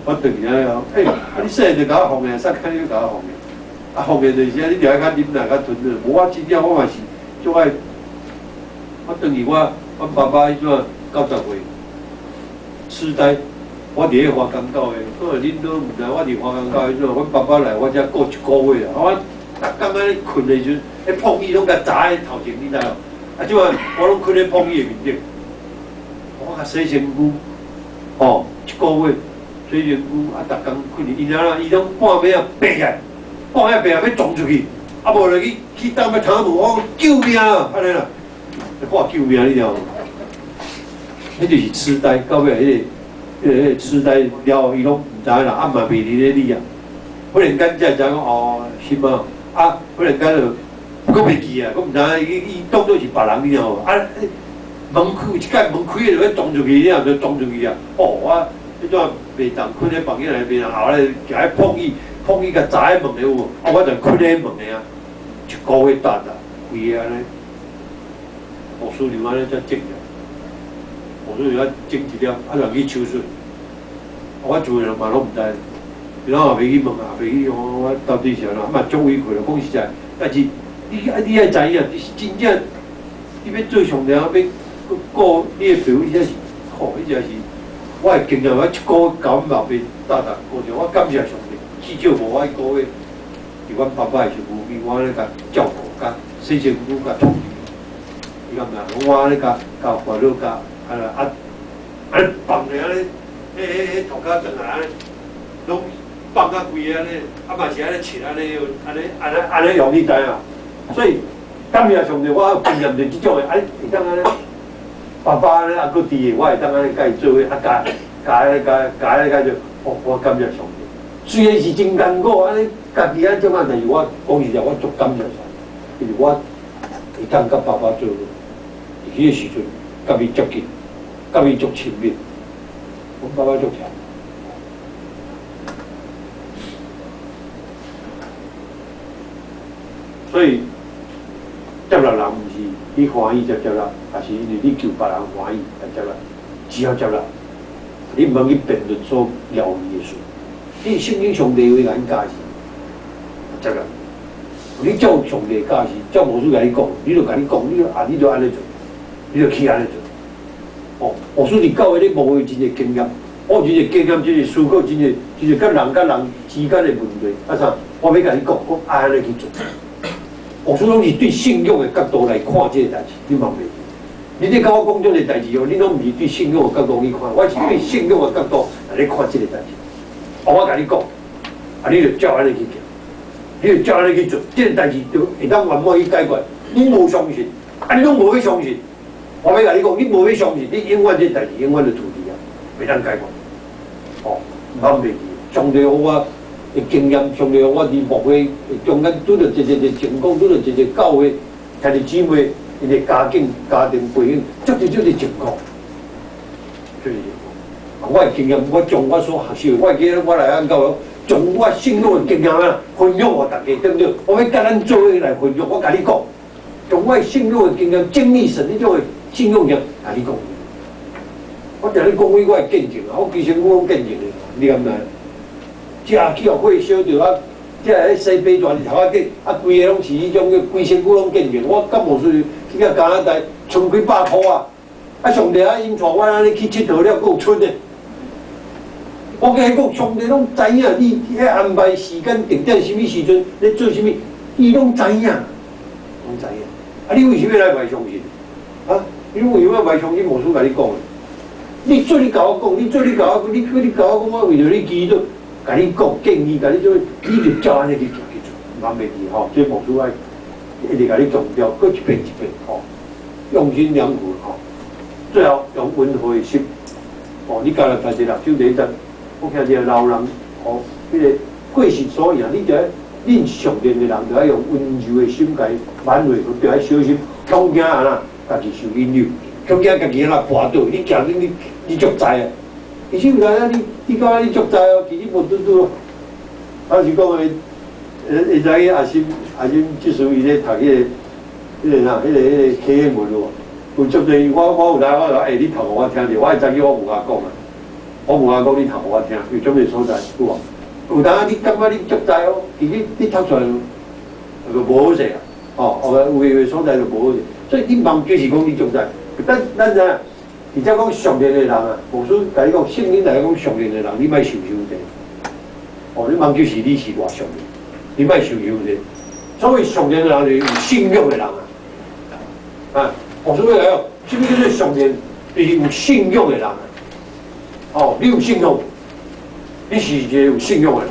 我轉去啊，欸，啊你細漢就共我奉獻，啥看你欲共我奉獻？啊，奉獻就是啊，你著愛較忍耐、較吞忍。無我真正我嘛是足愛，我轉去我阮爸爸彼陣90歲，痴呆。我佇咧華岡教會，可能恁都毋知，我佇華岡教會彼陣，阮爸爸來我遮顧一個月啊，我逐工按呢睏的時陣，彼碰椅攏共砸佇頭前，你知無？啊，這擺我攏囥咧碰伊的面頂，我共洗身軀，吼，一個月洗身軀啊，逐工困去，伊怎伊攏半暝啊爬起來，半暝爬起來欲撞出去，啊無就去去踮咧窗門，我講救命啊，按呢啦，喊救命你知無？彼就是痴呆，到尾彼個痴呆了後，伊攏毋知影啦，啊嘛袂佇咧理啊。忽然間才會知影講哦，是嗎？啊，忽然間就閣袂記啊，閣毋知影伊伊當做是別人，你知無？啊，門開一蓋門開就欲撞出去，了就撞出去啊！哦，我彼陣袂當睏咧房間內面，後來行去碰伊，碰伊共砸彼門的有無？啊，我就睏咧門的啊，一個月達啊，規个按呢，牧師娘按呢才整了，牧師娘整一粒，啊，就去手術。我厝的人嘛攏毋知，伊攏也袂去問，也袂去講我到底是按怎，嘛足委屈啦。講實在，但是你啊，你愛知影，你是真正你欲做上帝，欲顧你的朋友，這是吼，彼才是我的經驗。我一個月共阮老爸搭搭過著，我感謝上帝，至少無我一個月佇阮爸爸的身軀邊，我按呢共照顧，共洗身軀，共處理。你敢毋知？我按呢共共煩惱，共啊啊按呢放咧按呢。彼彼彼塗跤轉來按呢，攏放甲規个按呢，啊嘛是按呢切按呢，按呢按呢按呢用，你知影？所以感謝上帝，我有經驗就這種的，啊會當按呢，爸爸按呢猶閣佇的，我會當按呢共伊做伙，啊共共按呢共共按呢共做，哦，我感謝上帝。雖然是真艱苦，按呢家己按怎啊，但是我講實在，我足感謝上帝，因為我會當佮爸爸做伙，佇彼個時陣，佮伊接近，佮伊足親密。阮爸爸足疼，所以接納人毋是你歡喜才接納，抑是因為你求別人歡喜才接納。只要接納，你毋通去辯論所療愈的事。你聖經上帝話共𪜶教示，接納。你照上帝教示，照牧師共你講，你就共你講，你就啊，你就按呢做，你就去按呢做。哦，牧師佇教會咧牧會真濟經驗，我有真濟經驗，真濟思考，真濟真濟佮人佮人之間的問題。啊啥？我欲共你講，講按呢去做。牧師攏是對信仰的角度來看這個代誌，你嘛袂記？你咧佮我講這個代誌哦，你攏毋是對信仰的角度去看，我是對信仰的角度來咧看這個代誌。哦，我共你講，啊，你就照按呢去行，你就照按呢去做，這個代誌就會當圓滿去解決。你無相信，啊，你攏無欲相信。我欲共你講，你無欲相信，你永遠這代誌永遠就處理啊，袂當解決。哦，毋通袂記，上帝予我的經驗，上帝予我佇牧會中間拄著一個一個情況，拄著一個教會兄弟姊妹，𪜶的家境、家庭背景，足濟足濟情況，足濟情況。我的經驗，我將我所學習，我會記得我來按教會，將我信仰的經驗啊，分享予大家，對毋對？我欲佮咱做伙來分享，我共你講，將我的信仰的經驗、經歷神彼種的信仰經，共你講。我定咧講我的見證啊，我其實我攏見證的，你敢知？食去予火燒著啊！這个西白蛇佇頭仔頂，啊，規个攏是彼種叫規身軀攏見證。我敢無說去到加拿大，剩幾百箍啊！啊，上帝啊，𪜶帶我按呢去𨑨迌了，閣有賰的。我共伊講，上帝攏知影你彼安排時間定點，啥物時陣咧做啥物，伊攏知影，攏知影。啊，你為啥物來袂相信？啊，你為啥物袂相信牧師共你講的？你做你共我講，你做你共我講，你你共我講，我為著你祈禱，共你講建議，共你做，你就照按呢去做去做，毋通袂記吼。這牧師愛一直共你強調，閣一遍一遍吼，用心良苦吼。最後用溫和的心，哦，你加拿大第六章第一節，我聽這個老人吼，彼個過失所言，你著愛恁屬靈的人，著愛用溫柔的心共伊挽回，著愛小心，恐驚按怎，家己受引誘，恐驚家己按怎跋倒，你行你你足知啊。其實毋知影你，你感覺你足知哦，其實無拄拄。啊是講的，會知影阿心阿心這次伊咧讀彼個啥，彼個啟應文有無？有足濟，我有來，我就欸，你讀予我聽者，我會知影我無共講啊，我無共講，你讀予我聽，有足濟所在有無？有當你感覺你足知哦，其實你讀出來就無好勢啊，哦，有的所在就無好勢，所以你茫就是講你足知，咱咱知影。而且講屬靈的人啊，牧師共你講，聖經內講屬靈的人，你莫想傷濟。哦，你茫就是你是偌屬靈，你莫想傷濟。所謂屬靈的人，就是有信仰的人啊。啊，牧師欲來哦，啥物叫做屬靈？就是有信仰的人啊。哦，你有信仰，你是一個有信仰的人，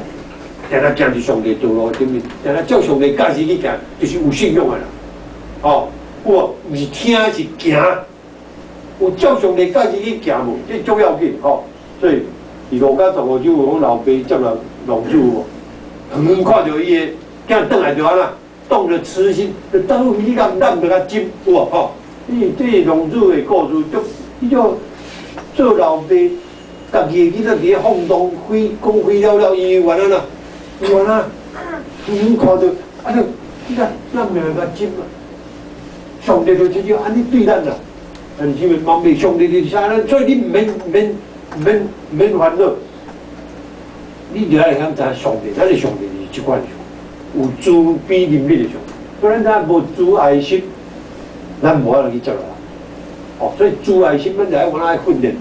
定定行佇上帝道路頂面，定定照上帝教示去行，就是有信仰的人。哦，有無？毋是聽，是行。有照上帝教示去行無？這足要緊吼。所以佇路加十五章有講老爸接納浪子無？遠遠看著伊的囝轉來就按怎，動了慈心，就當你共攬著較緊，有無吼？伊這個浪子的故事，足彼種做老爸，家己的囡仔佇咧放蕩，非講非了了，伊原按怎？伊原按怎？遠遠看著，啊，你你看攬著較緊嘛？上帝就親像按呢對咱啦，但是因為茫袂上帝就是按呢，所以你毋免毋免毋免毋免煩惱，你就愛曉知上帝，咱的上帝是這款上，有慈悲憐憫的上帝。所以咱無慈愛心，咱無法度去接納。哦，所以慈愛心，咱就愛往愛訓練。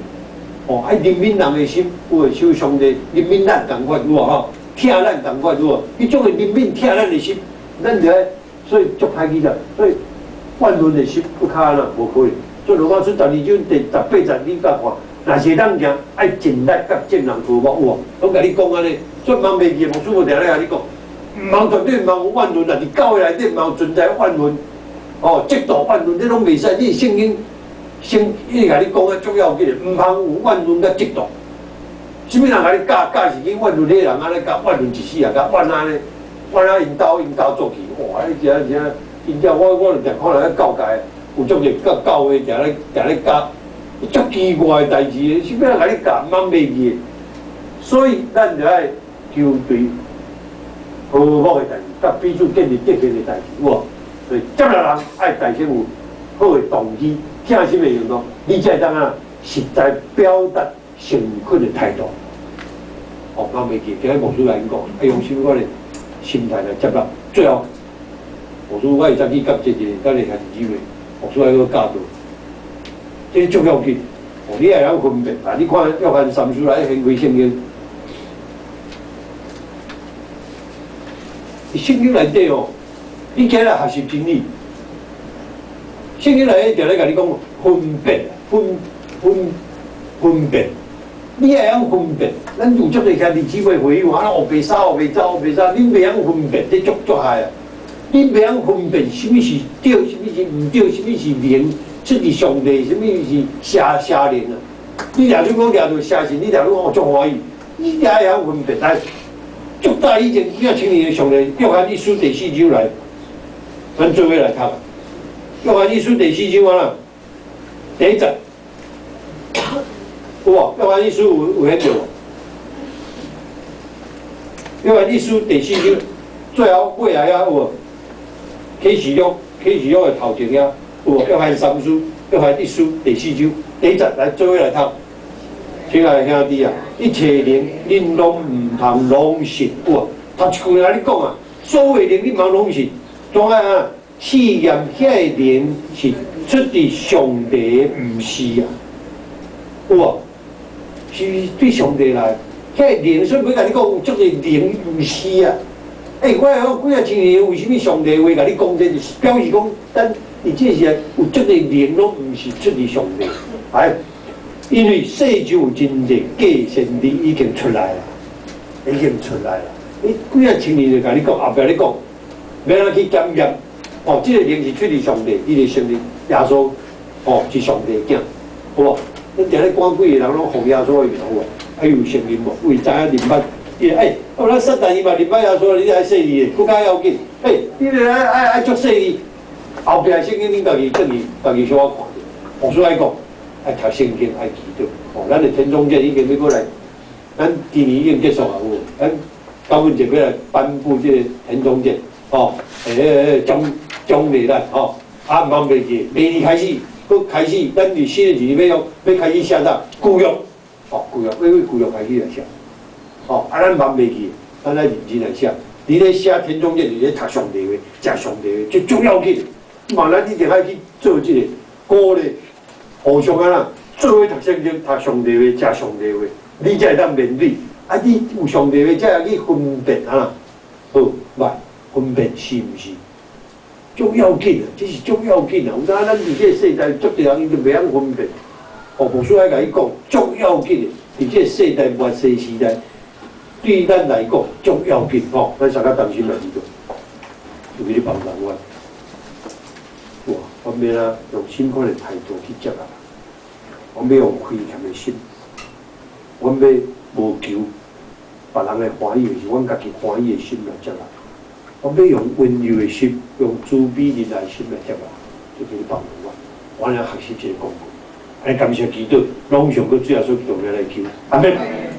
哦，愛憐憫人的心，有會像上帝憐憫咱仝款，有無吼？疼咱仝款，有無？彼種的憐憫疼咱的心，咱就愛，所以足歹去啦。所以怨恨的心閣較按怎無可能。所以羅馬書12章第18節，你甲看，若是會當行，愛盡力佮眾人和睦，有無？攏共你講按呢，所以茫袂記，牧師無定咧共你講，毋通絕對毋通有怨恨啦！佇教會內底毋通存在怨恨，哦，嫉妒怨恨，這攏袂使。你聖經先伊共你講啊，足要緊的，毋通有怨恨佮嫉妒。啥物人共你教教是去怨恨彼個人，按呢教怨恨一世啊，共怨按呢，怨啊𪜶兜𪜶家族去，哇！你真真真正我就定看人咧教界，有足濟教教會定咧定咧教，足奇怪的代誌，啥物人共你教，茫袂記的。所以咱就愛求對和睦的代誌，佮彼此建立德行的代誌，有無？所以接納人愛大先有好的動機，疼心的行動，你才會當啊實在表達誠懇的態度。哦，茫袂記，今日牧師來講，愛用啥物款的心態來接納。最後，牧師我會再去佮這個咱的兄弟姊妹，牧師愛閣教導，這足要緊。哦，你愛曉分辨啊！你看約翰三書來掀開聖經，聖經內底哦，你今日學習真理，聖經內底定咧共你講分辨，分分分辨，你愛曉分辨。咱有足濟兄弟姊妹會友，啊，烏白衫、烏白走、烏白衫，恁袂曉分辨，這足足害啊！恁袂曉分辨，啥物是對，啥物是毋對，啥物是靈，出自上帝，啥物是邪邪靈啊！你掠你講掠著邪神，你掠你講足歡喜，你也會曉分辨來。足早以前，幾仔千年的上帝，約翰一書第四章來，咱做伙來讀。約翰一書第四章啊，第一節，有無？約翰一書有有顯著無？約翰一書第四章最後尾仔遐有無？啟示錄，啟示錄的頭前遐有無？約翰三書，約翰一書第四章第一節來做伙來讀。親愛的兄弟啊，一切靈恁攏毋通攏信，有無？頭一句來你講啊，所有靈你毋通攏信，怎啊？試驗遐个靈是出自上帝，毋是啊？有無？是對上帝來，遐个靈，所以欲共你講有足濟靈毋是啊。欸，我講幾仔千年，為啥物上帝話共你講這，就是表示講，咱佇這時代有足濟靈攏毋是出自上帝，哎，因為世上有真濟假先知已經出來啦，已經出來啦。伊幾仔千年就共你講，後壁咧講，欲按怎去檢驗？哦，這個靈是出自上帝，伊就承認耶穌，哦，是上帝的囝，有無？咱定咧趕鬼的人攏奉耶穌的名，有無？啊，伊有承認無？為知影認捌，伊欸，哦，咱撒旦伊嘛認捌耶穌，你愛洗禮的，閣較要緊。欸，你愛愛愛足洗禮，後壁聖經恁家己轉去，家己小可看著。牧師愛講，愛讀聖經，愛祈禱。哦，咱的田中健已經欲過來，咱今年已經結束啊，有無？咱九月就欲來頒布這個田中健，哦，欸欸獎獎勵咱，吼，啊，毋通袂記，明年開始，閣開始，咱佇新的一年欲用，欲開始寫啥？舊約，哦，舊約，欲為舊約開始來寫，哦，啊，咱茫袂記，咱愛認真來寫。佇咧寫田中健，佇咧讀上帝話，食上帝話，最重要緊。嘛，咱一定愛去做這個鼓勵，互相按怎，做伙讀聖經、讀上帝話、食上帝話，你才會當面對。啊，你有上帝話，才會去分辨按怎，好，歹分辨是毋是足要緊啊！這是足要緊啊！有當咱佇這個世代，足濟人伊就袂曉分辨。哦，牧師愛共你講，足要緊的，佇這個世代末世時代，對咱來講足要緊吼。咱三個同心來祈禱，就去咧幫助阮。哇！阮欲按怎用啥款的態度去接納？阮欲用虧欠的心，阮欲無求別人的歡喜，是阮家己歡喜的心來接納。阮欲用溫柔的心，用慈悲仁愛的心來接納，就去咧幫助阮。阮來學習這個功課，來感謝基督，攏上閣主耶穌基督名來求，阿門。